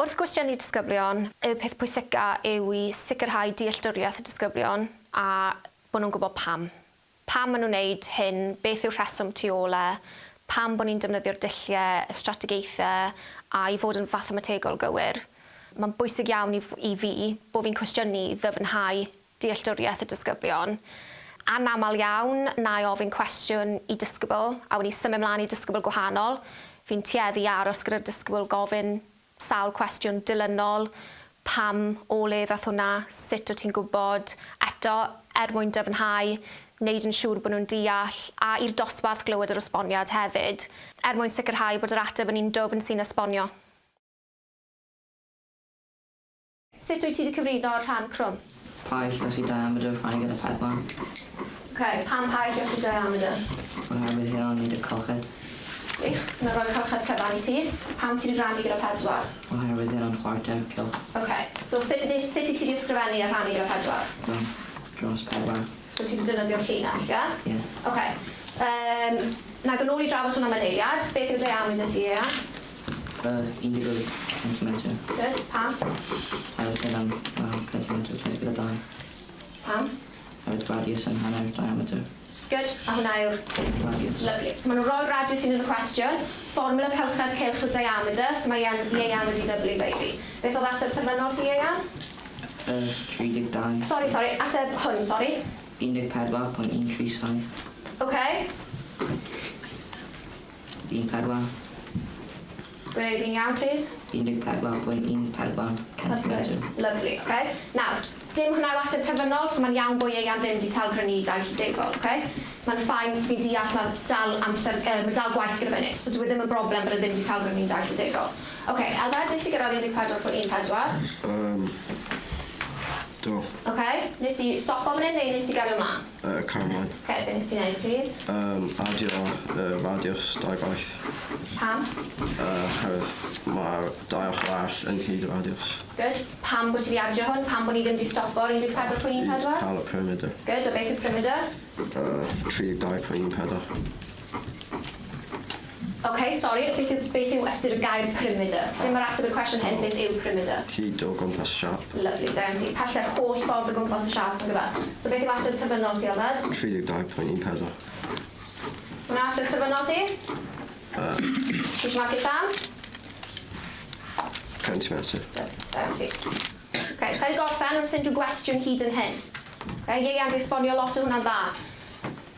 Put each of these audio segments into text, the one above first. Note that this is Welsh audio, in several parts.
Wrth gwestiynu disgyblion, y peth pwysica yw i sicrhau dealltwriaeth y disgyblion a bod nhw'n gwybod pam. Pam maen nhw'n wneud hyn, beth yw'r rheswm tu ôl e, pam bod ni'n defnyddio'r dulliau, y strategaethau a i fod yn fathemategol gywir. Mae'n bwysig iawn i i fi bod fi'n cwestiynu i ddyfnhau dealltwriaeth y disgyblion. Anaml iawn wna i ofyn cwestiwn i disgybl a wedyn symud mlaen i disgybl gwahanol. Fi'n tueddu i aros gyda'r disgybl gofyn sawl cwestiwn dilynol, pam, o le ddath hwnna, sut o't ti'n gwybod, eto, er mwyn dyfnhau, wneud yn siŵr bod nhw'n deall, a i'r dosbarth glywed yr esboniad hefyd, er mwyn sicrhau bod yr ateb yn un dwfn sy'n esbonio. Sut wyt ti 'di cyfrifo rhan crwm? Pi lluosi diameter rhannu gyda phedwar. Ok, pam pi lluosi diameter? Oherwydd hynna'n neud y cylched. Gwych, na roi cylched cyfan i ti. Pam ti 'di rannu gyda phedwar? Oherwydd hynna'n chwarter cylch. Ok, so sut sut i ti 'di ysgrifennu a rhannu gyda phedwar? Fel, dros pedwar. So ti 'di defnyddio'r llinell, ie? Ie. Ok, yym, na i ddod nôl i drafod hwnna mewn eiliad. Beth yw diameter ti, Ieuan? 18 centimetr. Good, pam? Oherwydd hynna'n 9 centimetr rhoi gyda 2. Pam? Oherwydd radius yn hanner diameter. Good, a hwnna yw'r... Radius. Lovely. So maen nhw'n rhoi radius i ni yn y cwestiwn. Fformwla cylchedd cylch yw diameter, so mae Ian, Ieuan wedi dyblu baby. Beth oedd ateb terfynol ti, Ieuan? 32. Sori, sori, ateb hwn, sori. 14.137. OK. 14. Gwneud un iawn, plîs. 14.14 centimetr. Lovely, ok. Nawr, dim hwnna yw ateb terfynol, so mae'n iawn bod Ieuan ddim 'di talgrynnu dau lledegol, ok? Mae'n fine, fi'n deall mae dal amser, yy, mae dal gwaith gyda fe wneud, so dyw e ddim yn broblem bod e ddim 'di talgrynnu dau lledegol. Ok, Elfed, nes ti gyrraedd 14.14? Yym, do. Ok, nes ti stopo fan hyn neu nes ti gario mlan? Yy, cario mlaen. Ok, be nes ti neud plîs? Yym, adio y radiws dau gwaith. Pam? Yy, oherwydd ma'r dau ochr arall yn hyd y radiws. Good. Pam bod ti 'di adio hwn? Pam bod ni ddim 'di stopo ar 14.14? I ca'l y perimeter. Good, a beth yw perimeter? Yy, 32.14. Ok, sori, beth yw, beth yw ystyr y gair perimeter? Dim yr ateb i'r cwestiwn hyn, beth yw perimeter? Hyd o gwmpas siâp. Lovely, da iawn ti. Pellter holl ffordd o gwmpas y siâp, nag yfe? So beth yw ateb terfynol ti, Elfed? 32.14. Hwnna ateb terfynol ti? Yy. Ti eisiau marcio llawn? Centimetr. Da iawn ti. Ok, sa i 'di gorffen, ond oes unrhyw gwestiwn hyd yn hyn? Ok, Ieuan 'di esbonio lot o hwnna'n dda.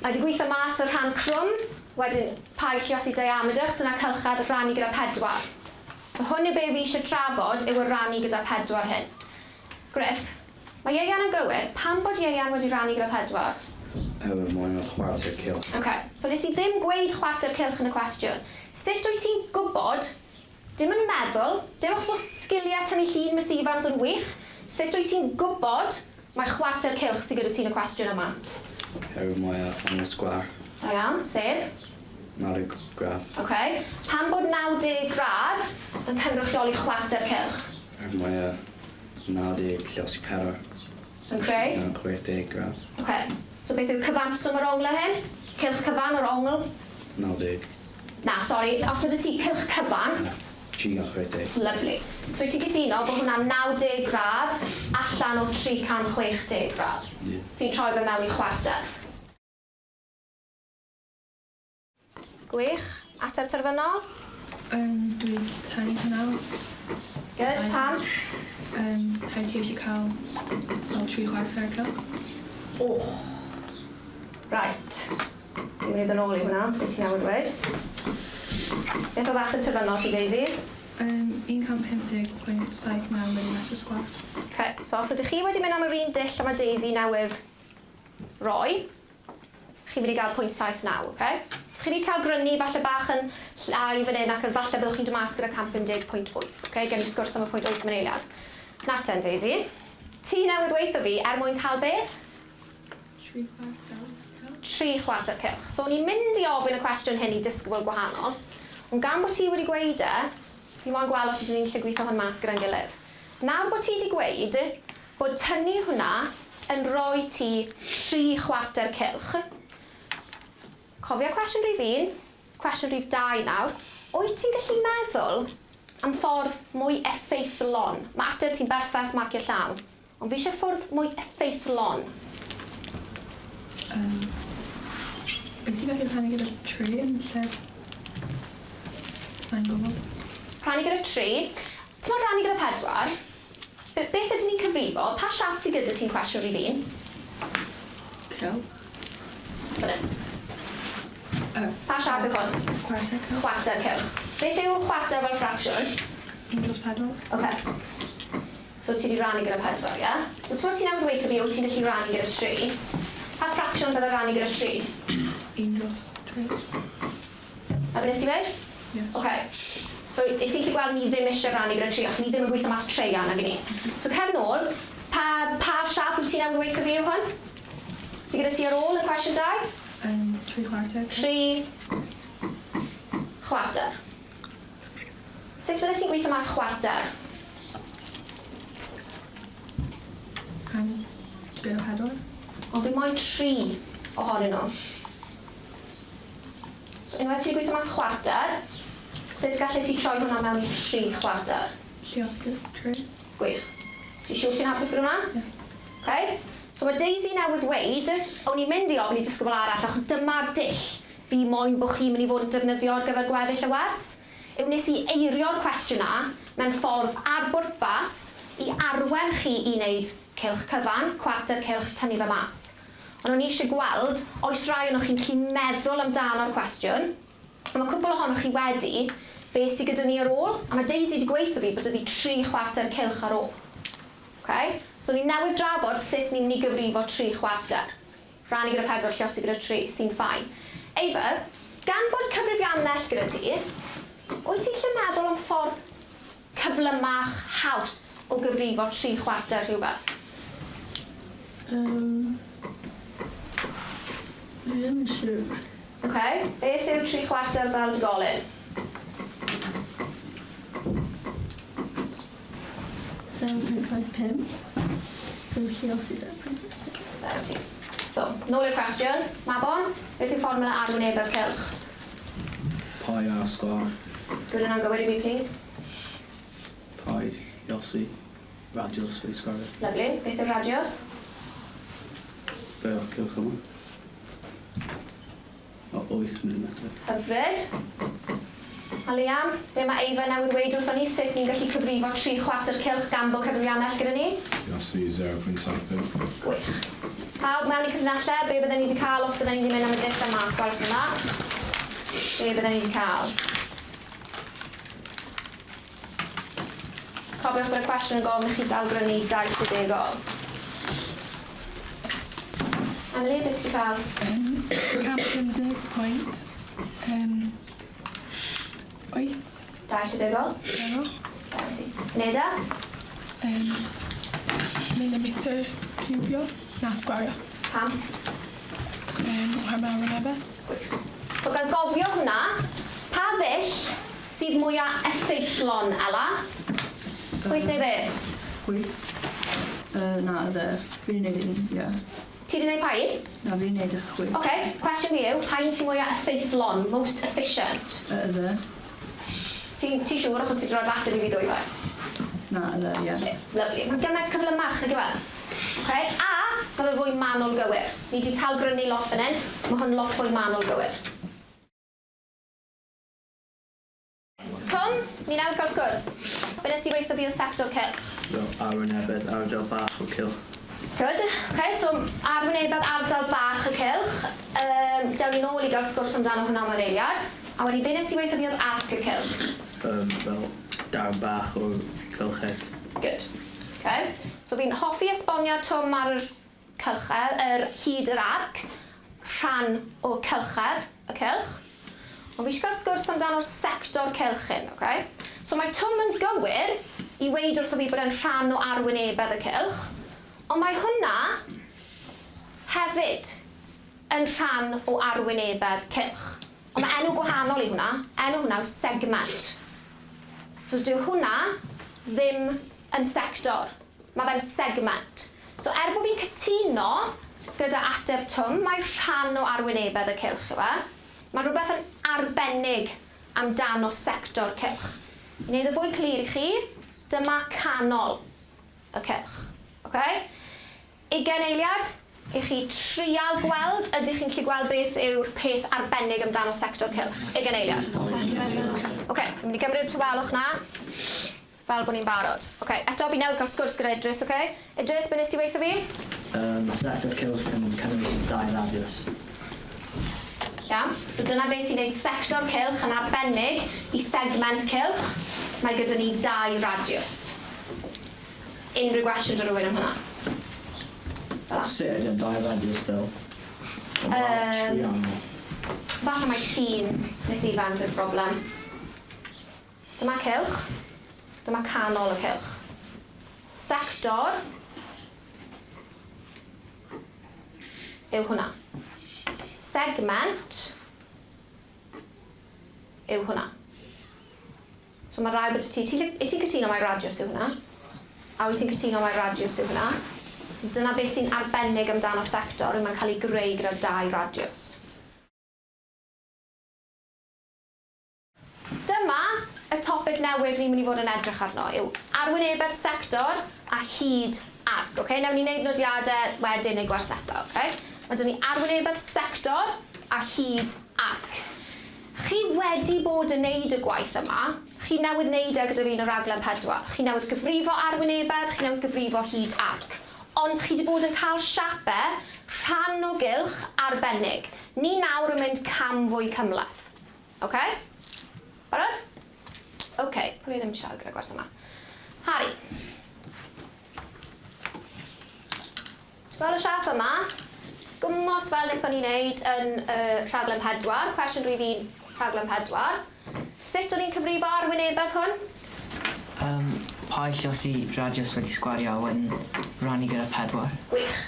Mae 'di gweithio mas y rhan crwm, wedyn pi lluosi diameter, achos dyna cylchedd rhannu gyda pedwar. So hwn yw be fi eisiau trafod, yw y rannu gyda pedwar hyn. Griff, mae Ieuan yn gywir, pam bod Ieuan wedi rannu gyda pedwar? Oherwydd mae o'n chwarter cylch. Ok, so nes i ddim gweud chwarter cylch yn y cwestiwn. Sut wyt ti'n gwybod, dim yn meddwl, dim achos bod sgiliau tynnu llun Miss Evans yn wych, sut wyt ti'n gwybod Mae chwarter cylch sy gyda ti yn y cwestiwn yma. Oherwydd mae o yn y sgwâr. Da iawn, sef? 90 gradd. Ok. Pam bod 90 gradd yn cynrychioli chwarter cylch? Oherwydd mae o 90 lluosi pedwar. Yn creu? Yn 60 gradd. Ok. So beth yw cyfanswm yr onglau hyn? Cylch cyfan yr ongl? 90. Na, sori, os ma' 'da ti cylch cyfan... 360. Lyfli. So wyt ti'n cytuno bod hwnna'n 90 gradd allan o 360 gradd? Ie. Sy'n troi fe mewn i chwarter. Gwych. Ateb terfynol? Yym dwi tynnu hwnna. Good, pam? Yym rhaid ti eisiau cael fel tri chwarter cylch. Och. Reit. Fi'n mynd i ddod nôl i hwnna, be ti newydd weud. Beth oedd ateb terfynol ti, Daisy? Yym 150.79 milimetr sgwâr. Ok, so os ydych chi wedi mynd am yr un dull a ma' Daisy newydd roi, chi'n mynd i gael pwynt 79, ok? Os chi wedi talgrynnu falle bach yn llai fan hyn ac yn falle byddwch chi'n dod mas gyda 150.8, ok? Gewn ni sgwrs am y pwynt 8 mewn eiliad. Nawr ten, Daisy. Ti newydd weutho fi er mwyn cael beth? Tri chwarter cylch. Tri chwarter cylch. So o'n i'n mynd i ofyn y cwestiwn hyn i disgybl gwahanol, ond gan bod ti wedi gweud e, fi moyn gweld os ydyn ni'n gallu gweithio hwn mas gyda'n gilydd. Nawr bod ti 'di gweud bod tynnu hwnna yn rhoi ti tri chwarter cylch, cofia cwestiwn rhif un, cwestiwn rhif dau nawr, wyt ti'n gallu meddwl am ffordd mwy effeithlon. Mae ateb ti'n berffaith, marciau llawn. Ond fi eisiau ffordd mwy effeithlon. Um, wyt ti'n gallu rhannu gyda 3 yn lle? Sa'n gwybod. Rhannu gyda 3. Ti'n meddwl rhannu gyda 4? Beth ydyn ni'n cyfrifo? Pa siap sydd gyda ti'n cwestiwn rhif 1? Cylch. Fan hyn. Oh. Pa siap yw hwn? Chwarter cylch. Chwarter cylch. Beth yw chwarter fel ffracsiwn? 1 dros 4. Oce. So ti 'di rannu gyda 4, ie? So t'mod ti newydd weutho fi wyt ti'n gallu rannu gyda 3. Pa ffracsiwn bydde rannu gyda 3? 1 dros 3. Na be nes ti weud? Ie. Oce. So wyt ti'n gallu gweld ni ddim eisiau rannu gyda 3 achos ni ddim yn gweithio mas treian nag 'yn ni. So cer nôl, pa pa siâp wyt ti newydd weutho fi yw hwn? Sy gyda ti ar ôl yn cwestiwn 2? Yym, 3 chwarter. 3 chwarter. Sut fyddet ti'n gweithio mas chwarter? Rhannu gyda pedwar. Ond fi moyn tri ohonyn nhw. So unwaith ti'n gweithio mas chwarter, sut gallet ti troi hwnna mewn i tri chwarter? Lluosi gyda tri. Gwych. Ti'n siŵr ti'n hapus gyda hwnna? Ie. Okay? So mae Daisy newydd weud, o'n i'n mynd i ofyn i disgybl arall achos dyma'r dull fi moyn bod chi'n mynd i fod yn defnyddio ar gyfer gweddill y wers. Yw nes i eirio'r cwestiwn 'na mewn ffordd ar bwrpas i arwen chi i wneud cylch cyfan, cwarter cylch, tynnu fe mas. Ond o'n i eisiau gweld, oes rai ohonoch chi'n gallu meddwl amdano'r cwestiwn, a mae cwpl ohonoch chi wedi, be sy gyda ni ar ôl? A mae Daisy wedi gweutho fi bod 'da fi tri chwarter cylch ar ôl. Ok? So ni newydd drafod sut ni'n mynd i gyfrifo tri chwarter. Rhannu gyda pedwar, lluosi gyda tri, sy'n fine. Ava, gan bod cyfrifiannell gyda ti, wyt ti'n gallu meddwl am ffordd cyflymach, haws o gyfrifo tri chwarter rhywbeth? Yym, fi ddim yn siŵr. Ok, beth yw tri chwarter fel dugolyn? 7.75. So lluosi 7.75. Da iawn ti. So, nôl i'r cwestiwn. Mabon, beth yw fformwla arwynebedd cylch? Pi r sgwâr. Gwyd hwnna'n gywir i fi, plîs. Pi lluosi radiws wedi sgwario. Lyfli. Beth yw'r radiws? Be o'r cylch yma? O 8 milimetr. Hyfryd. A Liam, be mae Ava newydd weud wrthon ni, sut ni'n gallu cyfrifo tri chwarter cylch gan bod cyfrifiannell gyda ni? Lluosi 0.75. Gwych. Pawb mewn i cyfrinallau, be bydden ni wedi cael os bydden ni wedi mynd am y dull yma, os gwelwch yn dda? Be bydden ni wedi cael? Cofiwch bod y cwestiwn yn gofyn i chi dalgrynu daith degol. Emily, beth ti wedi cael? 150 pwynt. 8. Daith degol. Zero. Neda? Millimeter ciwbio. Na, sgwario. Pam? Oherwydd mae arwynebedd. So gan gofio hwnna, pa ddull sydd mwyaf effeithlon, Ela? Chwith neu dde? Chwith. Na, dde. Fi wedi gwneud un, ie. Ti wedi gwneud pa un? Na, fi wedi gwneud y chwith. Oce, cwestiwn fi yw, pa un sy'n mwyaf effeithlon, most efficient? Dde. Ti'n ti siŵr achos ti wedi rhoi ateb i fi ddwy waith? Na, dde, ie. Lyfli. Mae'n gymaint cyflymach, nag yw e? Okay? A mae fe fwy manwl gywir. Ni wedi talgrynu lot fan hyn, mae hwn lot fwy manwl gywir. Tom, ni newydd cael sgwrs. Be nes ti weithio fi o sector cylch? Fel arwynebedd ardal bach o cylch. Good. Okay, so arwynebedd ardal bach y cylch. Dewn ni nôl i gael sgwrs amdano hwnna mewn eiliad. A wedyn be nes ti weithio fi oedd arc y cylch? Fel darn bach o'r cylchedd. Good. Okay. So fi'n hoffi esbonio Twm ar yr cylchedd, yr hyd yr arc, rhan o cylchedd y cylch. Ond fi eisiau cael sgwrs amdano'r sector cylch hyn, okay? So mae Twm yn gywir i weud wrtho fi bod e'n rhan o arwynebedd y cylch, ond mae hwnna hefyd yn rhan o arwynebedd cylch. Ond mae enw gwahanol i hwnna. Enw hwnna yw segment. So dyw hwnna ddim yn sector. Mae fe'n segment. So er bod fi'n cytuno gyda ateb Twm, mae rhan o arwynebedd y cylch yw e. Mae rhywbeth yn arbennig amdano sector cylch. I wneud y fwy clir i chi, dyma canol y cylch. Okay? 20 eiliad i chi trial gweld, ydych chi'n gallu gweld beth yw'r peth arbennig amdano sector cylch? 20 eiliad. Oce, fi'n mynd i gymryd tawelwch na, fel bod ni'n barod. Oce, eto fi newydd cael sgwrs gyda Idris, oce? Idris, be nes ti weithio fi? Mae sector cylch yn cynnwys dau radius. Iawn? So dyna beth sy'n gwneud sector cylch yn arbennig i segment cylch. Mae gyda ni dau radius. Unrhyw gwestiwn 'da rhywun am hwnna? Fel 'a. Sut ydy o'n dau radius though? Triangle. Falle mae llun Miss Evans yw'r broblem. Dyma cylch. Dyma canol y cylch. Sector yw hwnna. Segment yw hwnna. So mae rhaid bod ti, ti, ti'n cytuno mai radius yw hwnna? A wyt ti'n cytuno mai radius yw hwnna? So dyna beth sy'n arbennig amdano sector, yw mae'n cael ei greu gyda dau radius. Dyma y topig newydd ni'n mynd i fod yn edrych arno, yw arwynebedd sector a hyd arc. Okay? Nawn ni wneud nodiadau wedyn neu gwers nesaf. Okay? Mae 'da ni arwynebedd sector a hyd arc. Chi wedi bod yn neud y gwaith yma, chi newydd wneud e gyda fi yn y raglen 4. Chi newydd gyfrifo arwynebedd, chi newydd gyfrifo hyd arc. Ond chi wedi bod yn cael siapau rhan o gylch arbennig. Ni nawr yn mynd cam fwy cymhleth. Okay? Barod? OK, pwy ddim siarad gyda gwers yma? Harry. Ti'n gweld y siap yma? Gwmws fel wnaethon ni wneud yn rhaglen 4, cwestiwn rhif 1, rhaglen 4. Sut o'n i'n cyfrifo arwynebedd hwn? Pi lluosi radius wedi sgwario a wedyn rannu gyda 4. Gwych.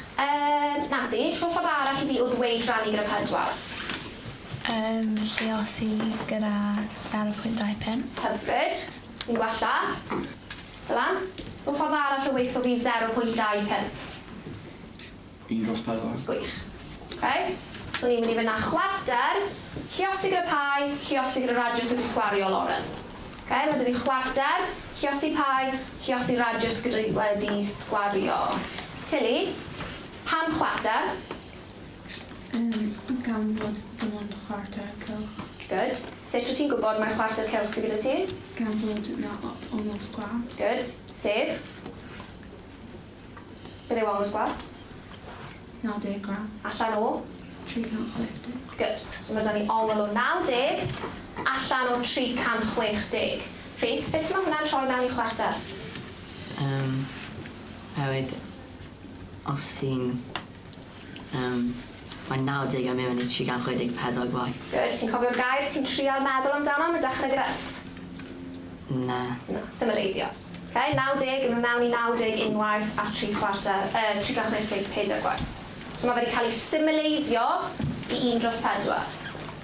Nancy, rho ffordd arall i fi o ddweud rannu gyda 4. Lluosi gyda 0.25. Hyfryd. Ni'n gwella. Dylan, rho ffordd arall o weithio fi 0.25. 1 dros 4. Gwych. Okay. So ni'n mynd i fynd â chwarter, lluosi gyda pi, lluosi gyda radius wedi sgwario, Lauren. Okay, mae 'da fi chwarter, lluosi pi, lluosi radius gyda wedi sgwario. Tilly, pam chwarter? Gan fod dim ond chwarter cylch. Good. Sut wyt ti'n gwybod mai chwarter cylch sydd gyda ti? Gan fod 'na ongl sgwâr. Good. Sef? Beth yw ongl sgwâr? 90 gradd. Allan o? 360. Good. So mae 'da ni ongl o 90 allan o 360. Rhys, sut mae hwnna'n troi mewn i chwarter? Hefyd, os ti'n... Mae 90 yn mynd i 364 gwaith. Good. Ti'n cofio'r gair ti'n trial meddwl amdano? Mae'n dechrau gyda S. Na. Na, symleiddio. Okay, 90 yn mynd mewn i 90 unwaith a 3 chwarter, 364 gwaith. So mae wedi cael ei symleiddio i 1 dros 4.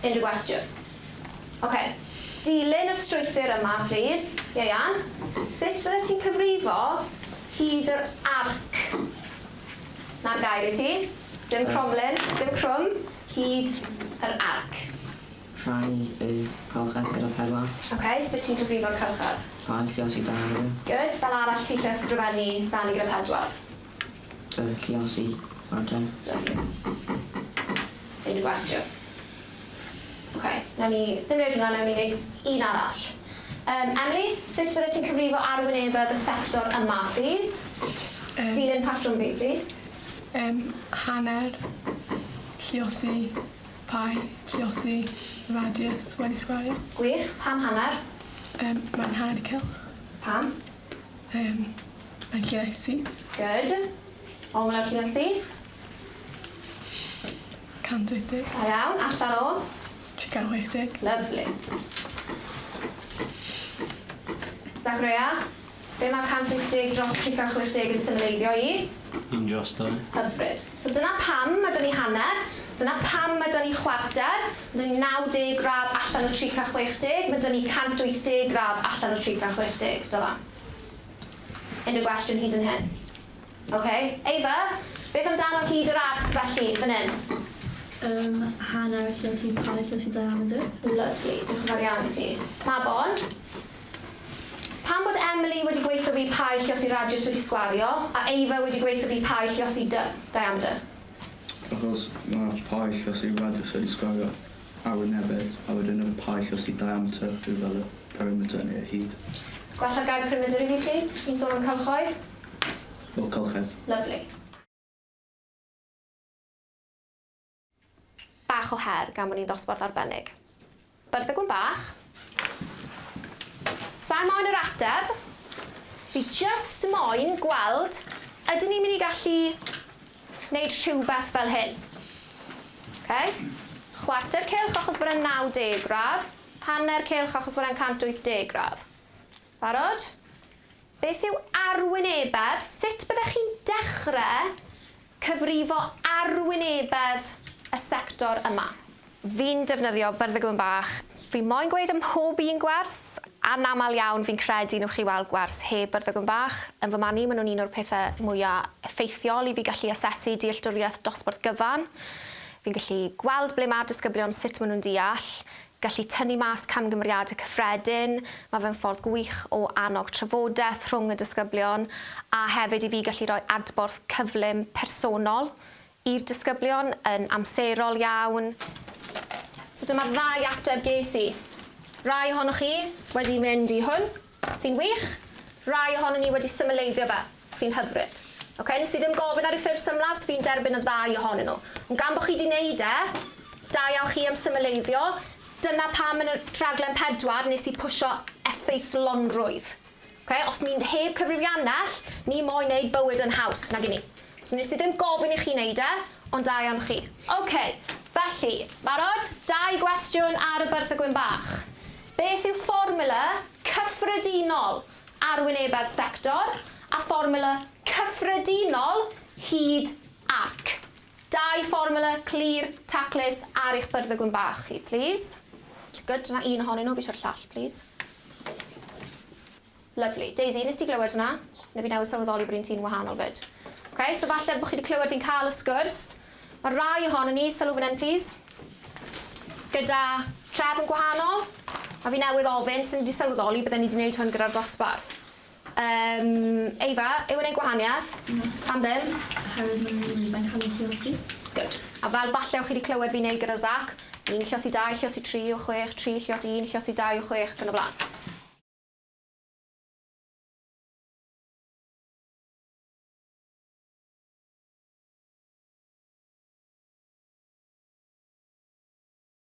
Unrhyw gwestiwn? OK. Dilyn y strwythur yma, please. Ieuan. Sut fydde ti'n cyfrifo hyd yr arc? Na'r gair i ti. Dim cromlin, dim crwm. Hyd yr arc. Rhannu y cylchedd gyda 4. OK, sut ti'n cyfrifo'r cylchedd? Pi lluosi diameter. Good. Fel arall ti'n gallu ysgrifennu rannu gyda 4. Lluosi radian. Lovely. Unrhyw gwestiwn? OK, nawn ni ddim wneud hwnna, nawn ni wneud un arall. Emily, sut fydde ti'n cyfrifo arwynebedd y sector yma, please? Dilyn patrwm fi, please. Hanner lluosi pi lluosi radius wedi sgwario. Gwych. Pam hanner? Mae'n hanner cylch. Pam? Mae'n llinell syth. Good. Ongl ar llinell syth? 180. Da iawn. Allan o? 360. Lovely. Zachariah, be mae 180 dros 360 yn symleiddio i? 1 dros 2. Hyfryd. So dyna pam mae 'da ni hanner, dyna pam mae 'da ni chwarter, mae 'da ni 90 gradd allan o 360, mae 'da ni 180 gradd allan o 360, dyla. Unrhyw gwestiwn hyd yn hyn? OK. Ava, beth amdano hyd yr arc felly, fan hyn? Hanner lluosi pi lluosi diameter. Lovely, diolch yn fawr iawn i ti. Mabon? Emily wedi gweithio fi pi lliosi radius wedi sgwario, a Ava wedi gweithio fi pi lliosi dy, diameter? Achos mae pi lliosi radius wedi sgwario arwynebedd, a wedyn y pi lliosi diameter yw fel y perimeter neu y hyd. Gwella'r gair perimeter i fi, please. Chi'n sôn am cylchoedd? O cylchedd. Lovely. Bach o her gan bod ni'n ddosbarth arbennig. Byrddegwn bach. Sa'i moyn yr ateb. Fi jyst moyn gweld ydyn ni'n mynd i gallu wneud rhywbeth fel hyn. Okay? Chwarter cylch achos bod e'n 90 gradd, hanner cylch achos bod e'n 180 gradd. Barod? Beth yw arwynebedd? Sut byddech chi'n dechrau cyfrifo arwynebedd y sector yma? Fi'n defnyddio byrddegwn bach. Fi moyn gweud ym mhob un gwers, anamal iawn fi'n credu newch chi weld gwers heb byrddegwn bach. Yn fy marn i, maen nhw'n un o'r pethau mwyaf effeithiol i fi gallu asesu dealltwriaeth dosbarth gyfan. Fi'n gallu gweld ble mae'r disgyblion, sut maen nhw'n deall, gallu tynnu mas camgymeriadau cyffredin, mae fe'n ffordd gwych o annog trafodaeth rhwng y disgyblion, a hefyd i fi gallu rhoi adborth cyflym personol i'r disgyblion yn amserol iawn. So dyma'r ddau ateb ges i. Rai ohonoch chi wedi mynd i hwn, sy'n wych. Rai ohonon ni wedi symleiddio fe, sy'n hyfryd. Okay, nes i ddim gofyn ar y ffurf symlaf, so fi'n derbyn y ddau ohonyn nhw. Ond gan bod chi wedi wneud e, da iawn chi am symleiddio. Dyna pam yn y rhaglen 4 nes i pwsio effeithlonrwydd. Okay? Os ni'n heb cyfrifiannell, ni moyn wneud bywyd yn haws, nag i ni. So nes i ddim gofyn i chi wneud e, ond da iawn chi. OK, felly, barod? Dau gwestiwn ar y byrddau gwyn bach. Beth yw fformula cyffredinol arwynebedd sector a fformula cyffredinol hyd arc? Dau fformula clir, taclus ar eich byrddau gwyn bach chi, please. Good, dyna un ohonyn nhw, fi eisiau'r llall, please. Lovely. Daisy, nes ti glywed hwnna? Neu fi newydd sylweddoli bod un ti'n wahanol fyd. Okay, so falle bod chi wedi clywed fi'n cael y sgwrs. Mae rai ohonon ni, sylw fan hyn, please, gyda trefn gwahanol. A fi newydd ofyn, sy'n wedi sylweddoli bydden ni wedi gwneud hwn gyda'r dosbarth. Eva, yw e'n gwahaniaeth? Na. Pam ddim? Oherwydd mae'n cael ei lliosi. Good. A fel falle o'ch chi wedi clywed fi'n neud gyda Zach, 1 lliosi 2, lliosi 3 o 6, 3 lliosi 1, lliosi 2 o 6, ac yn y blaen.